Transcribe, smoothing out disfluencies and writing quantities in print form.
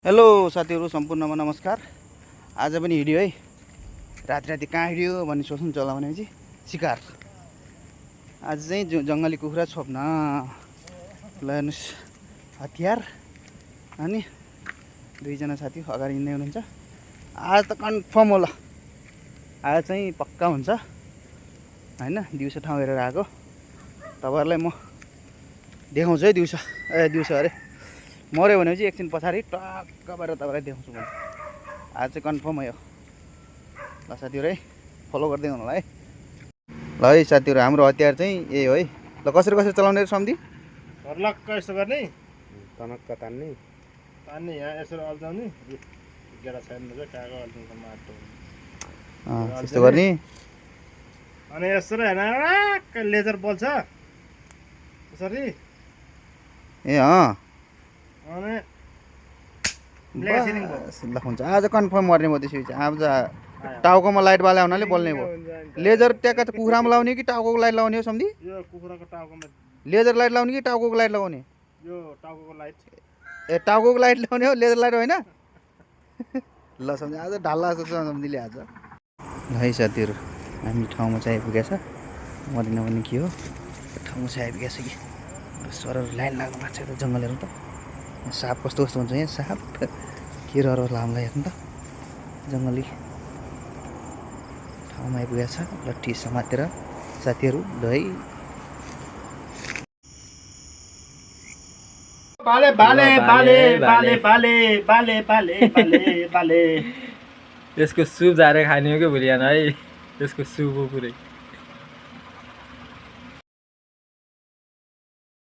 Hello साथीहरु सम्पूर्णमा नमस्कार। आज पनि हिँड्यो है, राति राति कहाँ हिँड्यो भन्ने सोच्नुहुन्छ होला भनेपछि शिकार। आज चाहिँ जङ्गली कुखुरा छोप्न ल हेर्नुस् हतियार अनि दुईजना साथी अगाडि हिँड्दै हुनुहुन्छ। आज त कन्फर्म होला, आज चाहिँ पक्का हुन्छ हैन। दिउँसो ठाउँ हेरेर आएको, तपाईहरुलाई म देखाउँछु है। दिउँसो अरे मर्यो भनेपछि एकछिन पछाडि टक्क पारेर तपाईलाई देखाउँछु म। आज चाहिँ कन्फर्म हो। ल साथीहरु है, फलो गर्दै हुनु होला है। ल है साथीहरु, हाम्रो हतियार चाहिँ यही हो है। ल कसरी कसरी चलाउने रे सम्धी? हर्लक्क यसो गर्ने, तनक्क तान्ने तान्ने यहाँ यसो अल्झाउने, गेडा छैन चाहिँ कागो अल्झाउँछ माटो। त्यस्तो गर्ने अनि यसो हेर्न लेजर बल्छ यसरी। ए अँ अनि ल हुन्छ। आज कन्फर्म मर्ने म त्यसपछि। आज टाउकोमा लाइट बाले हुनाले बोल्ने भयो। लेजर ट्याक्क कुखुरामा लाउने कि टाउकोको लाइट लाउने हो सम्धी? यो कुखुराको टाउकोमा लेजर लाइट लाउने कि टाउकोको लाइट लगाउने? यो टाउकोको लाइट। ए टाउकोको लाइट ल्याउने हो, लेजर लाइट होइन? ल सम्झि आज ढाल्ला जस्तो छ सम्झिले आज। ल है साथीहरु, हामी ठाउँमा चाहिँ आइपुगेछ। मरिन भने के हो, ठाउँमा चाहिँ आइपुगेछ कि सरहरू लाइन लाग्नु भएको छ यता जङ्गलहरू त। साप कस्तो कस्तो हुन्छ यहाँ, साप किराहरू हामीलाई हेर्नु त। जङ्गली ठाउँमा आइपुगेछ। लट्ठी समातेर साथीहरु ल है। बाले बाले बाले बाले बाले बाले बाले बाले बाले। यसको सुप झारेर खाने हो कि भोलि है, यसको सुप हो पुरै।